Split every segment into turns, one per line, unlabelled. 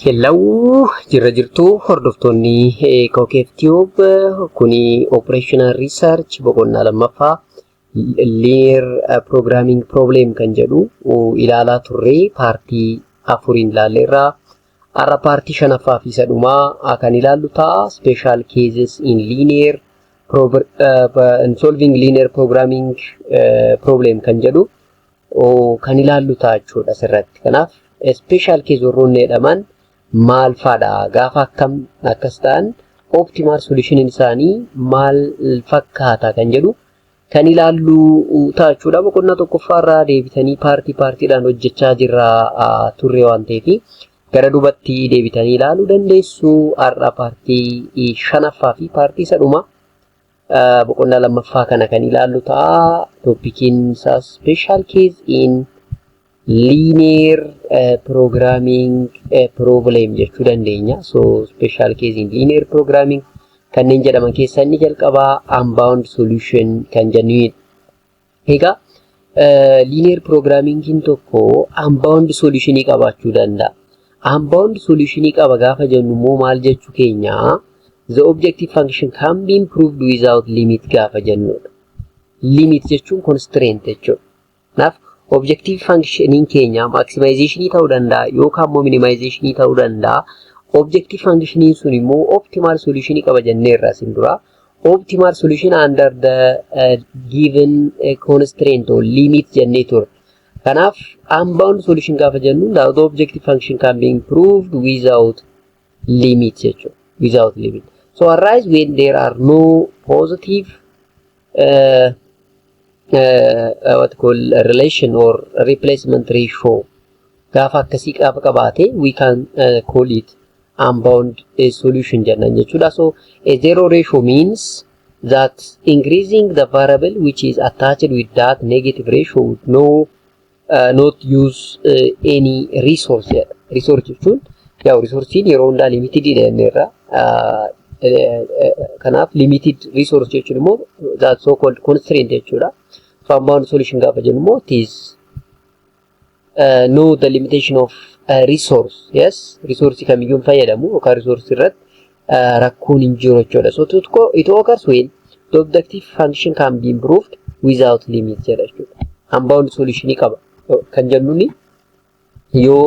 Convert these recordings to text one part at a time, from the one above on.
Hello, jirra jirtuu hordoftoonni Kookeef Tube? Kuni Operational Research boqonnaa lammaffaa Linear Programming Problem kan jedhu ilaalaa turre, paartii afuriin ilaalleerra. Har'a paartii shanaffaa fi isa dhumaa kan ilaallu ta'a. Special cases in solving linear programming problem kan jedhu kan ilaallu ta'a jechuudha asirratti. Kanaaf special case warroonni jedhaman maal faadha? Gaafa akkam akkas ta'an optimal solution isaanii maal fakkaata kan jedhu kan ilaallu ta'a jechuudha. Boqonnaa tokkoffaarraa deebitanii paartii paartiidhaan hojjechaa jirra turre waan ta'eef gara duubatti deebitanii ilaaluu dandeessu. Har'a paartii shanaffaa fi paartii isa dhumaa boqonnaa lammaffaa kana kan ilaallu ta'a. Topiciin isaa special case in linear programming problem jechuu dandeenya. So special case in linear programming kanneen jedhaman keessaa inni jalqabaa unbound solution kan jennudha. Egaa linear programming tokko unbound solutionii qabaachuu danda'a. Unbound solutionii qaba gaafa jennu immoo maal jechuu keenya? The objective function can be improved without limit gaafa jennudha. Limit jechuun constraint jechuudha. Kanaaf objective functioniin keenya maximizationii ta'uu danda'a yookaan immoo minimizationii ta'uu danda'a. Objective functioniin sun immoo optimal solutionii qaba jenneerra asin dura. Optimal solution under the given constraint or limit jennee turre. Kanaaf unbound solution gaafa jennu the objective function can be improved without limit jechuudha. Without limit. So arise when there are no positive what call relation or replacement ratio gaafa akkasii gaafa qabaate we can call it unbound solution jennan jechuudha. So a zero ratio means that increasing the variable which is attached with that negative ratio would not use any resource jedha. Resource jechuun yaa resourcein yeroo hundaa limited jenneerra. Kanaaf limited resource jechuun immoo that so called constraint jechuudha. So unbound solution gaafa jennu immoo it is no the limitation of resource. Yes, resource kamiyyuu hin fayyadamu yookaan resource irratti rakkoon hin jiru jechuudha. So it occurs when the objective function can be improved without limit jedha jechuudha. Unbound solution qaba kan jennuuni yoo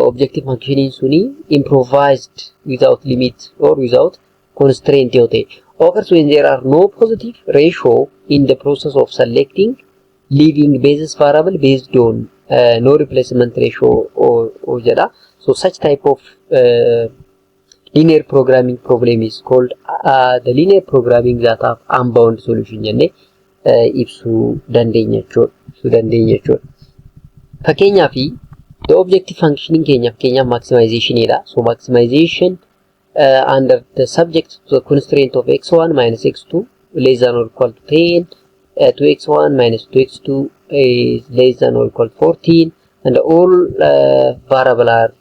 objective functioniin suni improvised without limit or without constraint yoo ta'e. Occurs when there are no positive ratio in the process of selecting leaving basis variable based on no replacement ratio or jedha. So such type of linear programming problem is called the linear programming that have unbound solution jennee ibsuu dandeenya jechuudha. Ibsuu dandeenya jechuudha. Fakkeenyaaf the objective functioning keenya fakkeenyaaf maximization dha. So maximization under the subject to the constraint of x1 minus x2 less than or equal to 10, 2x1 minus 2x2 is less than or equal to 14, and all variable are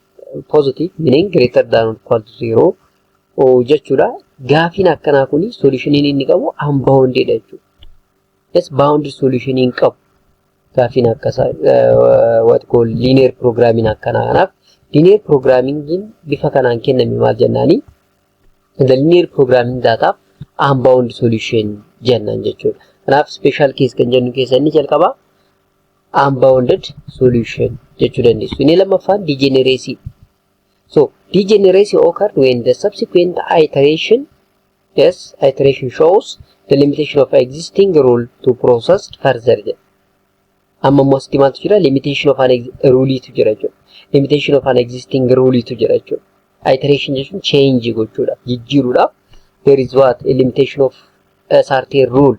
positive, meaning greater than or equal to 0 jechuudha. Gaafiin akkanaa kuni solutioniin inni qabu unbounded dha jechuudha. Yes, bounded solution hin qabu. Gaafiin akkasaa what call linear programming akkanaa. Kanaaf linear programming bifa kanaan kenname maal jennaani? The linear programming that have unbound solution jennaan jechuudha. Kanaaf special case kan jennu keessa inni jalqabaa unbounded solution jechuu dandeessu. Inni lammaffaan degeneracy. So degeneracy occurred when the subsequent iteration, yes, iteration shows the limitation of existing rule to process further jedha. Amma immoo asitti maaltu jira? Limitation of an ruleetu jira jechuudha. Limitation of an existing ruleetu jira jechuudha. Iteration jechuun change gochuudha, jijjiiruudhaaf there is what? A limitation of a certain rule.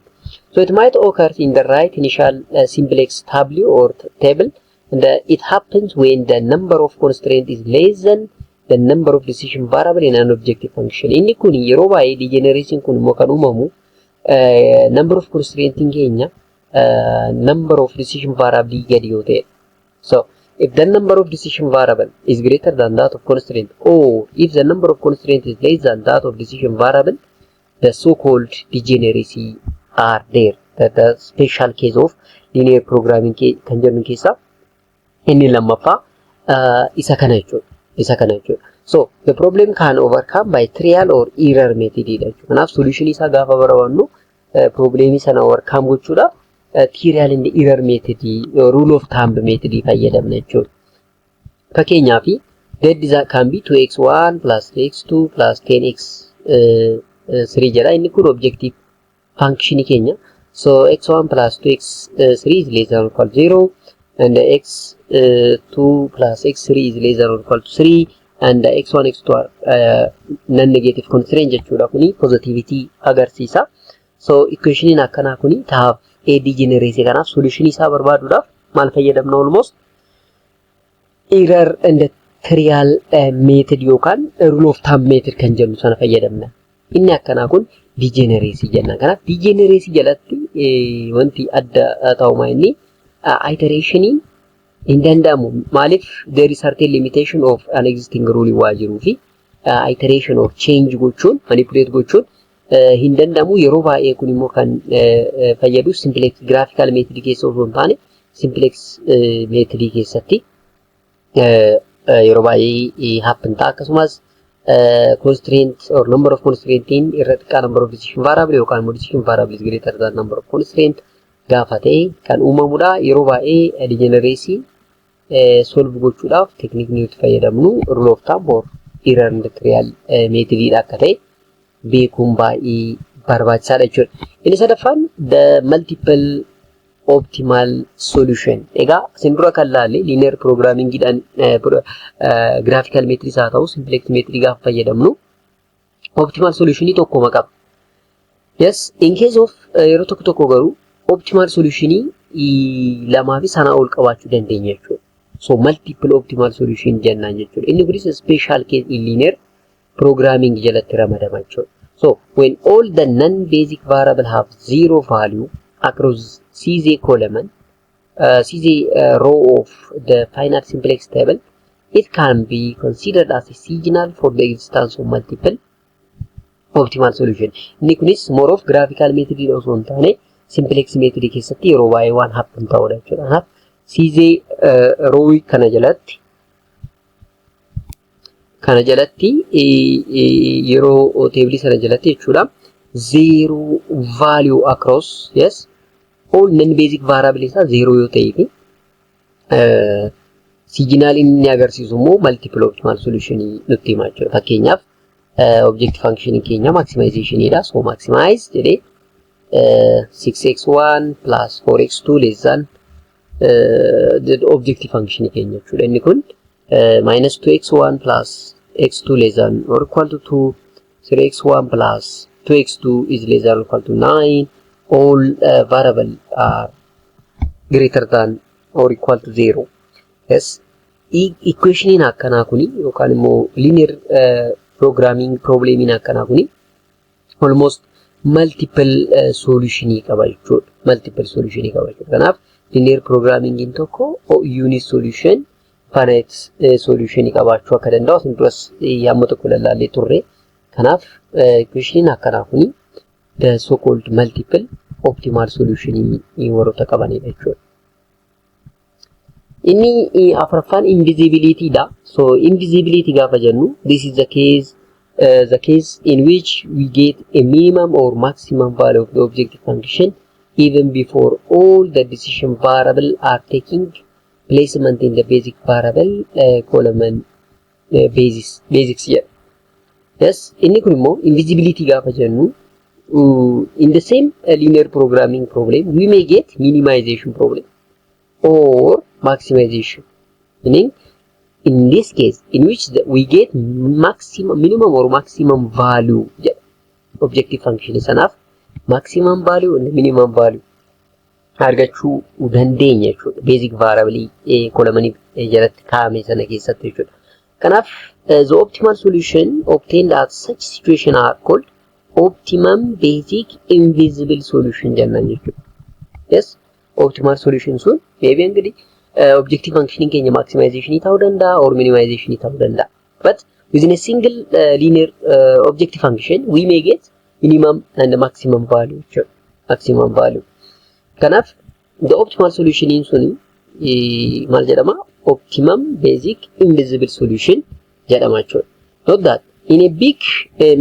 So it might occur in the right initial simplex table or table, and it happens when the number of constraint is less than the number of decision variable in an objective function. Inni kun yeroo baay'ee degeneration kun immoo kan uumamu number of constraint keenya number of decision variable gadi yoo ta'e. So if the number of decision variable is greater than that of constraint, or if the number of constraint is less than that of decision variable, the so-called degeneracy are there. The special case of linear programming kan jennu keessaa inni lammaffaa isa kana jechuudha. Isa kana jechuudha. So the problem can overcome by trial or error method dha jechuudha. Kanaaf solution isaa gaafa barbaannu, problemii sana overcome gochuudhaaf trial and error method, rule of thumb method fayyadamna jechuudha. Fakkeenyaaf, z can be 2x1 plus x2 plus 10x 3 jedha. Inni kun objective function keenya. So x1 plus 2x3 is less than or equal to 0 and x2 plus x3 is less than or equal to 3 and x1 x2 are non negative constraint jechuudha. Kuni positivity agarsiisa. So equationiin akkanaa kuni taaf a degeneracy. Kanaaf solution isaa barbaaduudhaaf maal fayyadamna? Almost error and trial method yookaan rule of thumb method kan jennu sana fayyadamna. Inni akkanaa kun degeneracy jenna. Kanaaf degeneracy jalatti wanti adda ta'u inni iterationii hin danda'amu. Maaliif? There is certain limitation of an existing rule waa jiruu fi iteration or change gochuun, manipulate gochuun hin danda'amu. Yeroo baay'ee kun immoo kan fayyadu simplex graphical method keessa osoo hin taane simplex method keessatti yeroo baay'ee happen ta'a. Akkasumas constraint or number of constraintiin irra xiqqaa number of decision variable yookaan immoo decision variable is greater than number of constraint gaafa ta'e kan uumamudha. Yeroo baay'ee degeneracy solve gochuudhaaf teknikni nuti fayyadamnu rule of thumb or error and trial method akka ta'e beekuun baay'ee barbaachisaadha jechuudha. Inni sadaffaan the multiple optimal solution. Egaa isin dura kan laalle linear programmingidhaan graphical method haa ta'u simplex method gaafa fayyadamnu optimal solutionii tokkoma qaba. Yes, in case of yeroo tokko tokko garuu optimal solutionii lamaa fi sanaa ol qabaachuu dandeenya jechuudha. So multiple optimal solution jennaan jechuudha. Inni kunis special case in linear programming jalatti ramadama jechuudha. So when all the non-basic variable have zero value across cj column, cj row of the final simplex table, it can be considered as a signal for the existence of multiple optimal solution. Inni kunis more of graphical method osoo hin taane simplex method keessatti yeroo baay'ee waan happen ta'udha jechuudha. Kanaaf cj row kana jalatti yeroo tableii sana jalatti jechuudha, zero value across, yes, all non basic variable isaa zero yoo ta'ee fi signal inni agarsiisu immoo multiple optimal solution nutti hima jechuudha. Fakkeenyaaf, objective function keenya maximization dha. So maximize jedhee 6x1 plus 4x2 less than the objective function keenya jechuudha. Inni kun minus 2x1 plus x2 less than or equal to 2, 3x1 plus 2x2 is less than or equal to 9. All variable are greater than or equal to 0. Yes, equationiin akkanaa kuni yookaan immoo linear programming problemiin akkanaa kuni almost multiple solutionii qaba jechuudha. Multiple solutionii qaba jechuudha. Kanaaf linear programmingin tokko unit solution, finite solutionii qabaachuu akka danda'u asin duras hamma tokko lallaallee turre. Kanaaf equationiin akkanaa kuni the so called multiple optimal solutionii warroota qabanidha jechuudha. Inni afuraffaan infeasibility dha. So infeasibility gaafa jennu, this is the case in which we get a minimum or maximum value of the objective function even before all the decision variable are taking placement in the basic variable column basis jedha. Yes, inni kun immoo infeasibility gaafa jennu, in the same linear programming problem we may get minimization problem or maximization. Meaning, in this case in which we get maximum, minimum or maximum value jedha. Objective function sanaaf maximum value and minimum value argachuu dandeenya jechuudha. Basic variable column jalatti kaa'ame sana keessatti jechuudha. Kanaaf the optimal solution obtained at such situation are called optimum basic infeasible solution jennaan jechuudha. Yes, optimal solution sun maybe እንግዲህ objective function keenya maximization ta'uu danda'a or minimization ta'uu danda'a. But within a single linear objective function we may get minimum and maximum value jechuudha. Maximum value. Kanaaf the optimal solution suni maal jedhama? Optimum basic infeasible solution jedhama jechuudha. Note that in a big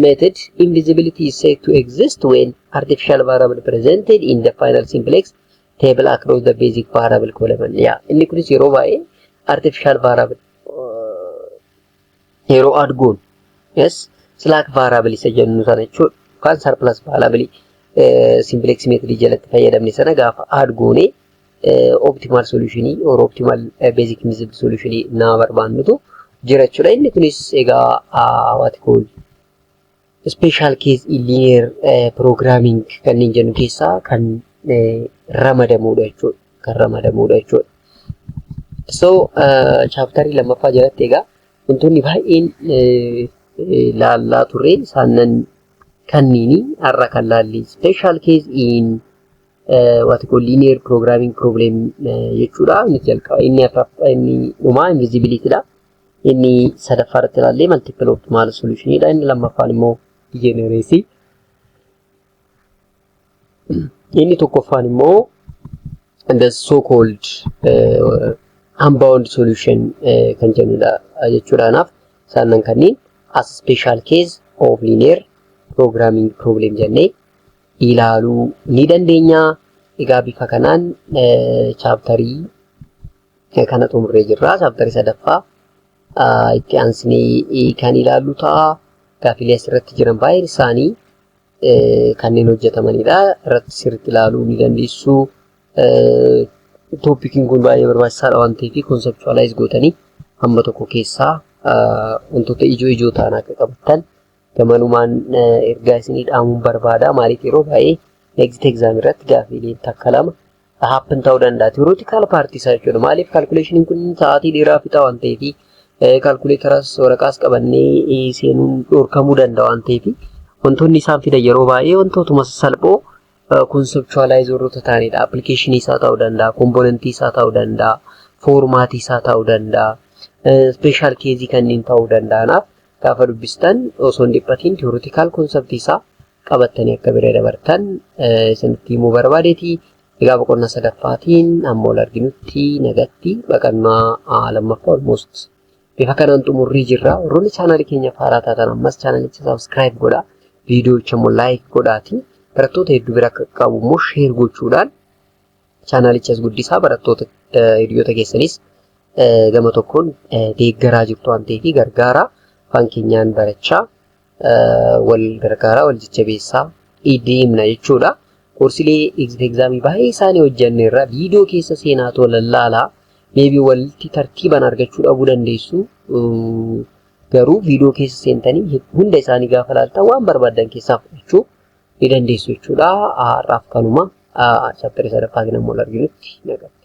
method, infeasibility is said to exist when artificial variable presented in the final simplex table across the basic variable column. Yeah, inni kunis yeroo baay'ee artificial variable yeroo add goonu, yes, slack variable isa jennu sana jechuudha. Yookaan surplus variable simplex method jalatti fayyadamne sana gaafa add goone optimal solutionii or optimal basic feasible solutionii nama barbaannutu jira jechuudha. Inni kunis egaa what call special case in linear programming kanneen jennu keessaa kan ramadamudha jechuudha. Kan ramadamudha jechuudha. So chapterii lammaffaa jalatti egaa wantoonni baay'een laallaa turre isaanan kanniini. Har'a kan laalli special case in what call linear programming problem jechuudha. Inni jalqaba, inni afuraffaa, inni dhumaa infeasibility dha. Inni sadaffaa irratti ilaallee multiple optimal solution dha. Inni lammaffaan immoo degeneracy. Inni tokkoffaan immoo the so called unbound solution kan jennudha jechuudha. Kanaaf isaan kanneen as special case of linear programming problem jennee ilaaluu ni dandeenya. Egaa bifa kanaan chapterii kana xumurree jirra. Chapterii sadaffaa itti aansinee kan ilaallu ta'a. Gaaffilee asirratti jiran baay'een isaanii kanneen hojjetamanidha. Irratti sirriitti ilaaluu ni dandeessu. Topiciin kun baay'ee barbaachisaadha waan ta'eef conceptualize gootanii hamma tokko keessaa wantoota ijoo ijoo ta'an akka qabattan gamanumaan ergaa isinii dhaamuun barbaada. Maaliif, yeroo baay'ee exit exam irratti gaaffileen takka lama happen ta'uu danda'a. Theoretical partii isaa jechuudha. Maaliif, calculationiin kun sa'aatii dheeraa fixa waan ta'eef, calculatoras waraqaas qabannee seenuun dhorkamuu danda'a waan ta'eef, wantoonni isaan fidan yeroo baay'ee wantootuma sasalphoo conceptualize warroota ta'anidha. Applicationii isaa ta'uu danda'a, componentii isaa ta'uu danda'a, formatii isaa ta'uu danda'a, special caseii kanneen ta'uu danda'anaaf gaafa dubbistan osoo hin dhiphatiin theoretical conceptii isaa qabattanii akka bira dabartan isinitti himuu barbaadeeti. Egaa boqonnaa sadaffaatiin amma ol arginutti nagatti. Boqonnaa lammaffaa almost bifa kanaan xumurrii jirra. Warroonni channelii keenya haaraa taatan ammas channelicha subscribe godhaa. Viidiyoocha immoo like godhaati. Barattoota hedduu bira akka qabu immoo share gochuudhaan channelichas guddisaa. Barattoota hiriyoota keessanis gama tokkoon deeggaraa jirtu waan ta'eef gargaara. Afaan keenyaan barachaa wal gargaaraa, wal jajjabeessaa deemna jechuudha. Koorsilee exit examii baay'ee isaanii hojjanneerra. Viidiyoo keessa seenaa tola laalaa. Maybe walitti tartiibaan argachuu dhabuu dandeessu. Garuu viidiyoo keessa seentanii hunda isaanii gaafa laaltan waan barbaaddan keessaa fudhachuu ni dandeessu jechuudha. Har'aaf kanuma. Chapterii sadaffaa ammoo arginutti nagatti.